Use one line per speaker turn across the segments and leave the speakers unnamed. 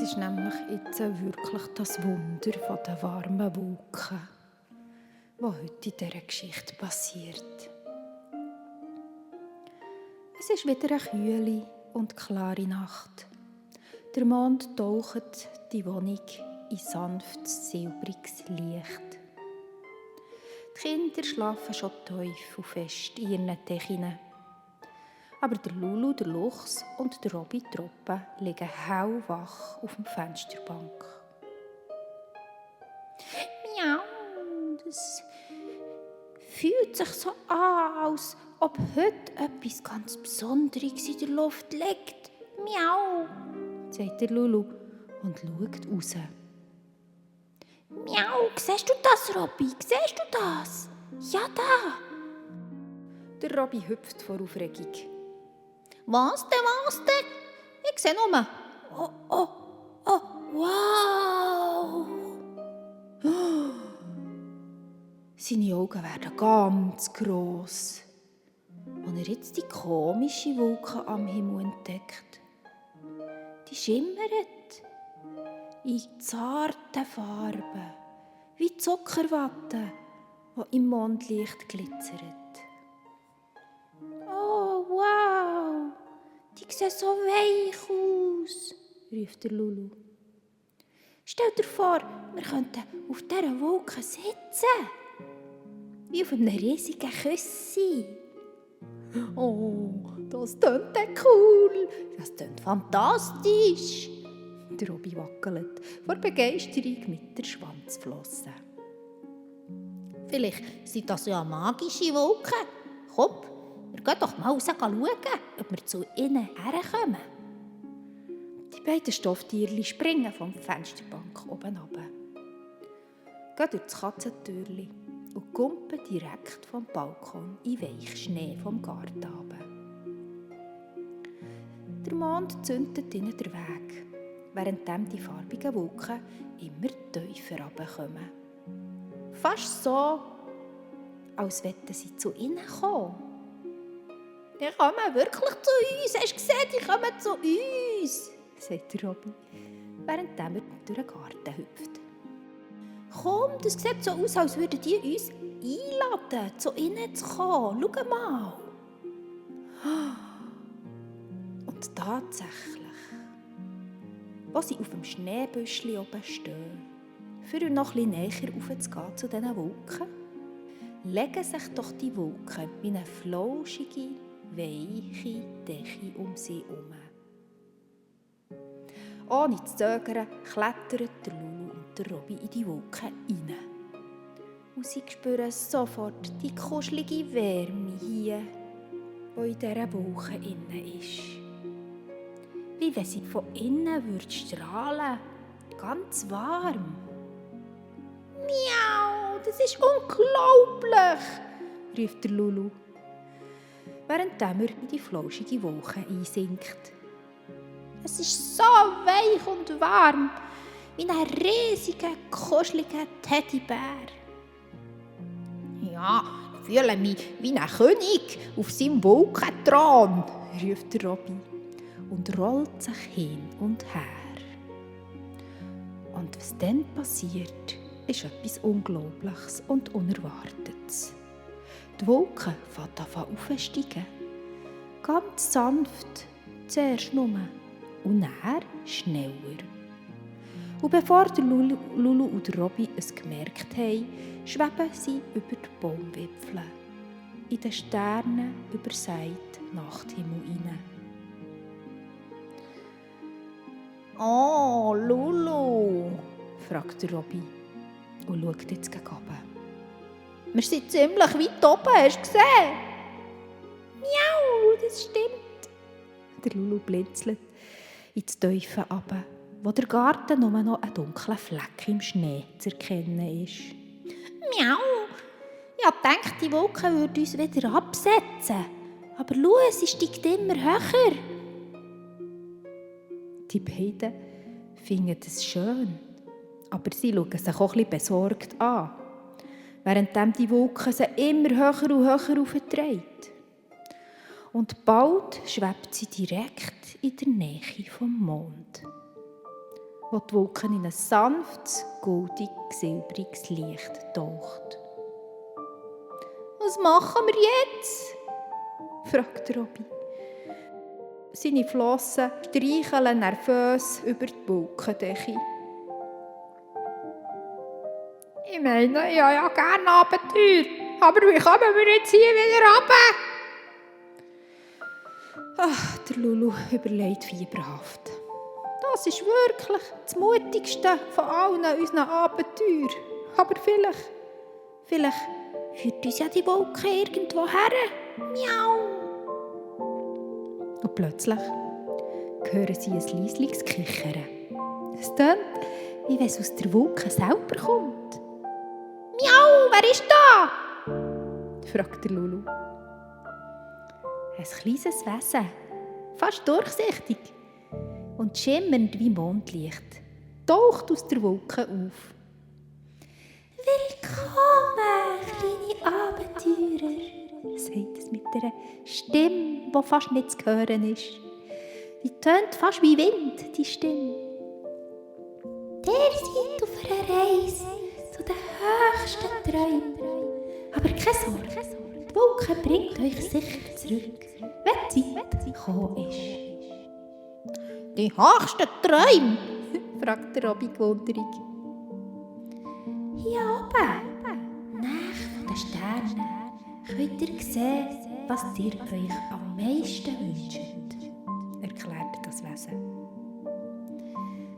ist nämlich jetzt wirklich das Wunder der warmen Wolken, was heute in dieser Geschichte passiert. Es ist wieder eine kühle und klare Nacht. Der Mond taucht die Wohnung in sanftes, silbriges Licht. Die Kinder schlafen schon tief und fest in ihren Decken. Aber der Lulu, der Luchs und der Robby Troppe liegen hellwach auf der Fensterbank. Miau, das fühlt sich so an, als ob heute etwas ganz Besonderes in der Luft liegt. Miau, sagt der Lulu und schaut raus. Miau, siehst du das, Robby? Siehst du das? Ja, da! Der Robby hüpft vor Aufregung. Was denn? Ich sehe nur. Oh, wow! Seine Augen werden ganz gross, als er jetzt die komische Wolke am Himmel entdeckt. Die schimmert in zarten Farben, wie Zuckerwatte, die im Mondlicht glitzert. Oh, wow! Die sehen so weich aus, rief der Lulu. Stell dir vor, wir könnten auf dieser Wolke sitzen. Wie auf einem riesigen Küssi. Oh, das tönt cool. Das tönt fantastisch. Der Robby wackelt vor Begeisterung mit der Schwanzflosse. Vielleicht sind das ja magische Wolken. Komm, wir gehen doch mal raus schauen, ob wir zu ihnen herkommen. Die beiden Stofftierchen springen vom Fensterbank oben runter. Gehen durch das Katzentürchen und kumpen direkt vom Balkon in Weichschnee vom Garten runter. Der Mond zündet ihnen den Weg, während die farbigen Wolken immer tiefer runterkommen. Fast so, als wollten sie zu ihnen kommen. Die kommen wirklich zu uns, hast du gesehen, die kommen zu uns, sagt der Robby, während er durch den Garten hüpft. Komm, das sieht so aus, als würden die uns einladen, zu ihnen zu kommen. Schau mal. Und tatsächlich, als sie auf dem Schneebüschli oben stehen, für noch ein bisschen näher raufzugehen zu diesen Wolken, legen sich doch die Wolken wie eine flauschige, weiche Decke um sie herum. Ohne zu zögern klettern der Lulu und der Robby in die Wolken rein. Und sie spüren sofort die kuschelige Wärme hier, die in dieser Wolke innen ist. Wie wenn sie von innen strahlen würde, ganz warm. Miau, das ist unglaublich, rief der Lulu, während er in die flauschige Wolke einsinkt. Es ist so weich und warm, wie ein riesiger, kuscheliger Teddybär. Ja, ich fühle mich wie ein König auf seinem Wolkenthron, ruft der Robby und rollt sich hin und her. Und was dann passiert, ist etwas Unglaubliches und Unerwartetes. Die Wolken fangen aufzusteigen. Ganz sanft, zuerst nur. Und dann schneller. Und bevor der Lulu und der Robby es gemerkt haben, schweben sie über die Baumwipfel, in den Sternen übersät Nachthimmel hinein. «Oh, Lulu!» fragt der Robby und schaut jetzt gegen oben. «Wir sind ziemlich weit oben, hast du gesehen?» «Miau, das stimmt!» Der Lulu blinzelt ins Tiefe runter, wo der Garten nur noch ein dunkler Fleck im Schnee zu erkennen ist. «Miau! Ich dachte, die Wolke würde uns wieder absetzen. Aber schau, sie steigt immer höher.» Die beiden finden es schön, aber sie schauen sich auch ein bisschen besorgt an, während die Wolke sie immer höher und höher aufträgt. Und bald schwebt sie direkt in der Nähe vom Mond. wo die Wolke in ein sanftes, goldig, silbriges Licht taucht. «Was machen wir jetzt?» fragt Robby. Seine Flossen streicheln nervös über die Wolkendecke. «Ich meine, ich habe ja gerne Abenteuer, aber wie kommen wir jetzt hier wieder runter?» Ach, der Lulu überlegt fieberhaft. Das ist wirklich das mutigste von allen unseren Abenteuern. Aber vielleicht führt uns ja die Wolke irgendwo her. Miau! Und plötzlich hören sie ein leisliches Kichern. Es tönt, wie wenn es aus der Wolke selber kommt. «Miau, wer ist da?» fragt der Lulu. Ein kleines Wesen, fast durchsichtig und schimmernd wie Mondlicht, taucht aus der Wolke auf. «Willkommen, kleine Abenteurer», sagt es mit einer Stimme, die fast nicht zu hören ist. Die tönt fast wie Wind, die Stimme. «Ihr seid auf einer Reise zu den höchsten Träumen. Aber keine Sorge, die Wolke bringt euch sicher zurück, wenn die Zeit gekommen ist.» «Die höchsten Träume?» fragt der Robby gewundert. «Hier oben, nahe von den Sternen, könnt ihr sehen, was ihr euch am meisten wünscht», erklärt das Wesen.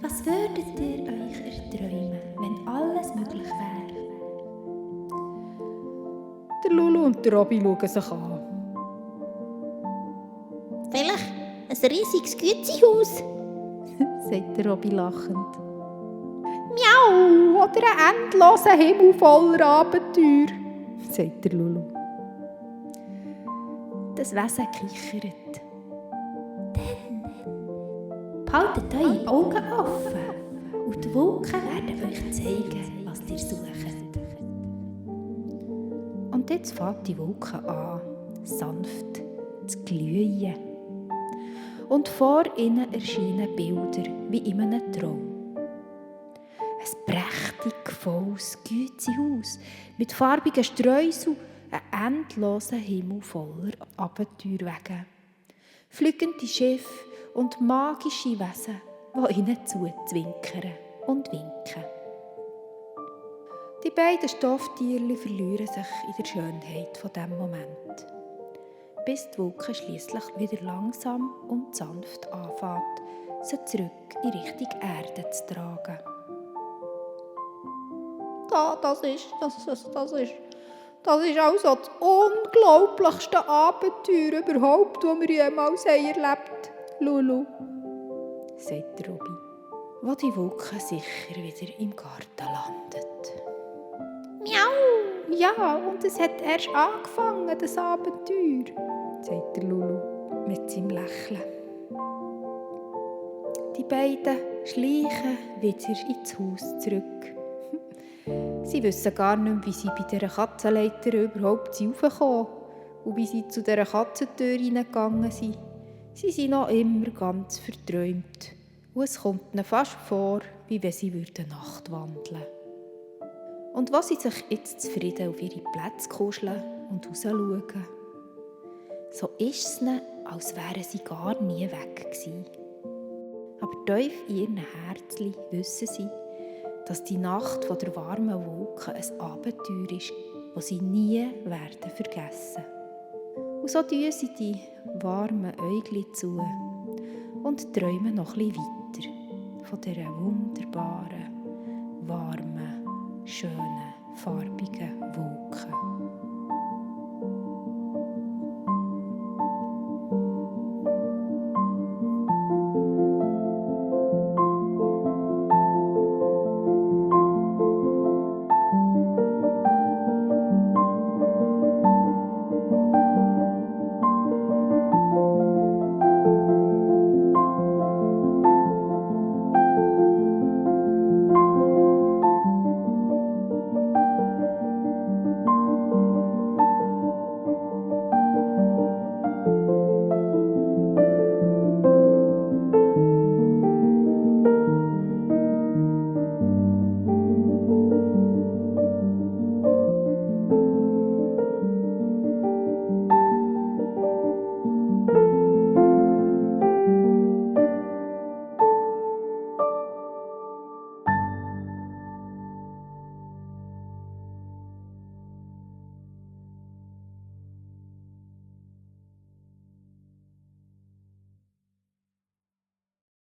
«Was würdet ihr euch erträumen, wenn alles möglich wäre?» Der Lulu und der Robby schauen sich an. «Vielleicht ein riesiges Gützihaus», sagt der Robby lachend. «Miau, oder ein endloser Himmel voller Abenteuer», sagt der Lulu. Das Wesen kichert. «Dann behaltet eure Augen offen und die Wolken werden euch zeigen, was ihr sucht.» Und jetzt fängt die Wolke an, sanft zu glühen. Und vor ihnen erscheinen Bilder wie in einem Traum. Ein prächtig volles Gützihaus mit farbigen Streuseln, ein endloser Himmel voller Abenteuerwege, fliegende Schiffe und magische Wesen, die ihnen zuzwinkern und winken. Die beiden Stofftierchen verlieren sich in der Schönheit von diesem Moment, bis die Wolke schliesslich wieder langsam und sanft anfängt, sie zurück in Richtung Erde zu tragen. Das ist also das unglaublichste Abenteuer überhaupt, das wir jemals erlebt haben, Lulu, sagt der Robby, wo die Wolke sicher wieder im Garten landet. «Miau! Ja, und es hat erst angefangen, das Abenteuer», sagt der Lulu mit seinem Lächeln. Die beiden schleichen wieder ins Haus zurück. Sie wissen gar nicht mehr, wie sie bei dieser Katzenleiter überhaupt raufgekommen und wie sie zu dieser Katzentür hineingegangen sind. Sie sind noch immer ganz verträumt und es kommt ihnen fast vor, wie wenn sie Nacht wandeln würden. Und was sie sich jetzt zufrieden auf ihre Plätze kuscheln und rausschauen, so ist es ihnen, als wären sie gar nie weg gewesen. Aber tief in ihren Herzchen wissen sie, dass die Nacht von der warmen Wolke ein Abenteuer ist, das sie nie werden vergessen. Und so tun sie die warmen Äuglein zu und träumen noch ein bisschen weiter von dieser wunderbaren, warmen, schönen, farbigen Wolke.